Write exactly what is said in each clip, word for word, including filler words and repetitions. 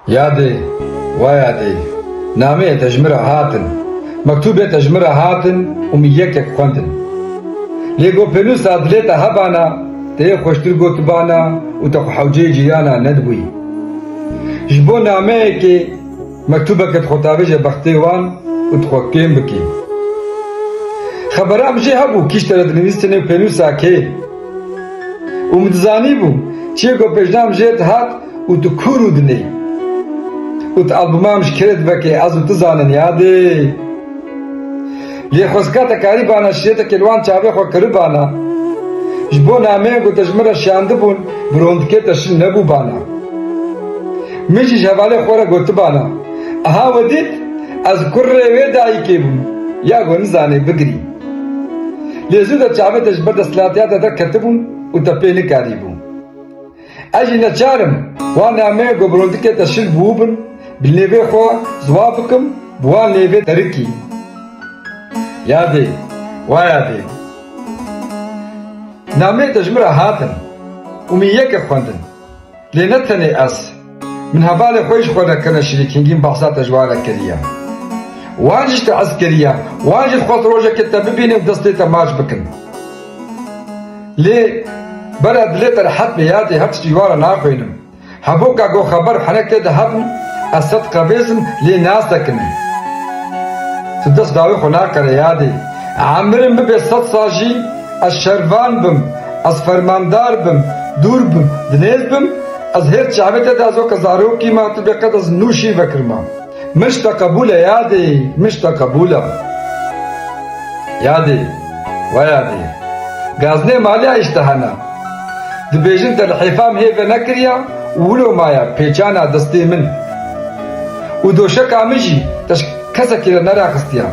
Yadê, wa yadê, nameyê te ji min re hatin, mektûbê te ji min re hatin û min yekek xwendin. Lê go pênûsa dilê te hebana, te yê xweştir gotibana û te xwe hewceyê cîrana nedibûyî. Ji bo nameyekê, mektûbeke dixwe tavêje bextê wan û dixwe kêm bikî. Xebera min jê hebû kî ji te re dinivîstinê û pênûsa kê. Û min dizanîbû, çiyê ku pêşnam jê dihat û tu kûr û dinê. Û tu albuma min ji kê re divekê, ez û tu zanin yadê. Lê xwezka te karîbana şirêtekê li wan çavê xwe kiribana. Ji bo nameyên ku te ji min re şiyandibûn, bi rondikê te şil nebûbana. Min jî ji hevalê xwe re gotibana, aha we dît, ez kurê wê dayikê bûm, ya ku nizanê bigirî. Lê zû de çavê te ji ber desthilatiya te derketibûn û te pê nikarîbû. Ez jî neçar im, wan nameyên ku bi rondikê te şil bûbin, bi nêvê xwe ziwa bikim, bi wan nêvê terikî. Yadê, wa yadê. Nameyê te ji min re hatin û min yekek xwendin. Lê ne tenê ez. Min hevalê xwe jî xwe re kirine şirîk, hingî min behsa te ji wan re kiriye. Wan jî ji te hez kiriye. Wan jî dixwest rojekê te bibînin û destê te maç bikin. Lê bera dilê te rehet be yadê, her tiştî ji wan re naxwînim. Heboka ku xeber henekê de hebin, ez sed qebêz im, lê nasekinim. Tu dest dawê xwe naqere yadê. Emirim bibe sed sal jî, ez şervan bim, ez fermandar bim, dûr bim, dinêz bim, ez hêr çavê te de ez weke zarokî me, tu bê qet ez nû şîr vekirime. Min ji te qebûl e yadê, min ji te qebûl e. Yadê, we yadê. Gaznê maliya îşte hene. Dibêjin te li hêfa min hê venekiriya û wilo maya pêçana destê min. Û doşeka min jî te ji kesekî re neraxistiya.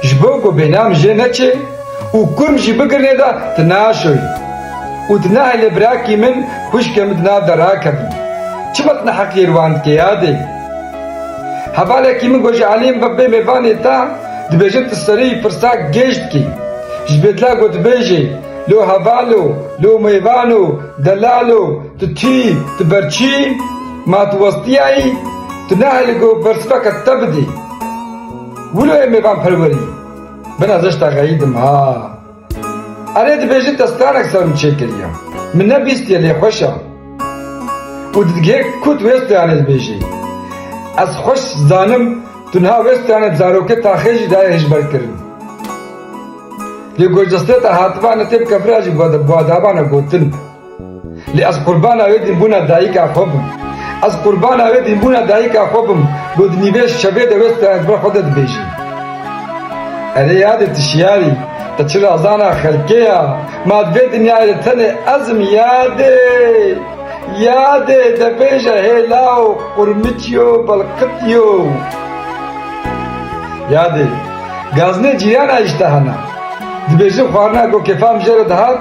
Ji bo ku bêhna min jê neçê û kurm jî bigirnê de tu naşoyî. Û tu nehêlê birakî min, xwişkê min di nav de rakevin. Çima tu neheqiyê li wan dikê yadê? Hevalekî min got ji alî min ve bê mêvanê te, dibêjin tu serê wî pirsa gêj dikî. Ji bêdila got dibêjê, lo hevalo, lo mêvano, delalo, tu tî, tu berçî, ma tu westiyayî, tu nehêlî ku bersiveke te bidî. Wilo yê mêvan perwerî. Bin ez ji te xeyîdim ha. Erê dibêjin te stranek ser min çêkiriye. Min nebîstiye lê xweş e. Û didigihê ku tu wê stranê dibêjî. Ez xweş zanim tu niha wê stranê bi zarokê taxê jî dayê hişberkirin. Lê ku ji destê te hatibane tê bike vira jî bi adabane gotin. Lê ez qurbana wê dînbûna dayika xwe bim. Ez qurbana wê dînbûna dayika xwe bim, ku di nîvê şevê de wê stranê di ber xwe de dibêjî. Erê yadê tu şiyarî, te çi razana xelkê ya, ma di vê dinyayê de tenê ez im yadê. Yadê, de bêje hêla û qurmitiyo, belqitiyo. Yadê, gaznê cîrana îşte hene. Dibêjin xwarina ku kêfa min jê re dihat,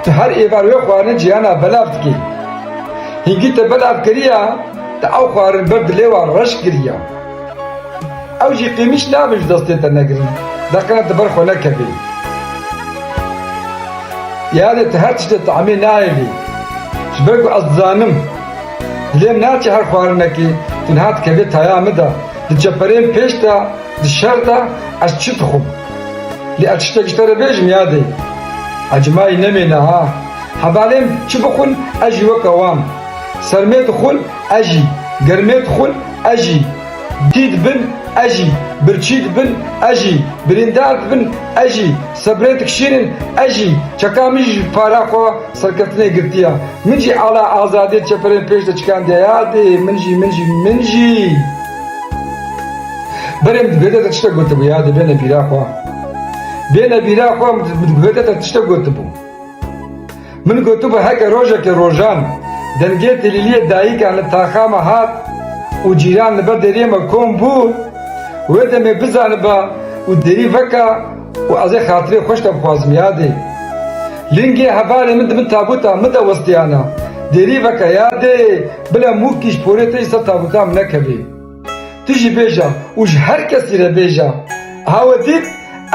tu her êvar wê xwarinê cîrana belav dikî. Hingî te belav kiriya, te ew xwarin ber dilê wan reş kiriya. Ew jî qîmîş nabin ji destê te negirin, deqene di ber xwe nekevê. Yadê tu her tiştê tehmîl nayêlî. Ji ber ku ez dizanim, dilê min naçe her xwarinekê, tu niha dikevê taya min de, di çeperên pêş de, di şer de, ez çi dixwim? Lê ez tiştek ji te re bêjim yadê. Ecimayî nemêne ha. Hevalên çi bixwin, ez jî weke wan. Sermê dixwin, ez jî. Germê dixwin, ez jî. Tî dibin, ez jî. Birçî dibin, ez jî. Birîndar dibin, ez jî. Sebrê dikişînin, ez jî. Çeka min jî ji para xwe serkeftinê girtiye. Min jî ala azadiyê çeperên pêş de çikandiye. Yadê, min jî, min jî, min jî. Berê min di guhê te tiştek gotibû, yadê, bêne bîra xwe. Bêne bîra xwe, min di, min di guhê te tiştek gotibû. Min gotibû, heke rojeke rojan dengê tilîliyê dayika li taxa me hat û cîran li ber deriyê me kom bû, wê demê bizaniba û derî veka û ez ê xatirê xweş te bixwazim yadê. Lingê hevalê min di bin tabuta min de westiyana. Derî veke yadê, bila mûkî ji porê te jî ser tabuta min nekevê. Tu jî bêje û ji her kesî re bêje. Ha we dît,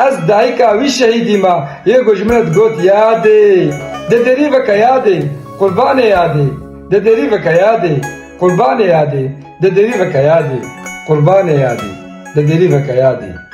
ez dayika wî şehîdî me, yê ku ji min re digot, yadê. De derî veke yadê, qurbanê yadê. De derî veke yadê. Qurbanê yadê, de derî veke yadê. Qurbanê yadê, de derî veke yadê.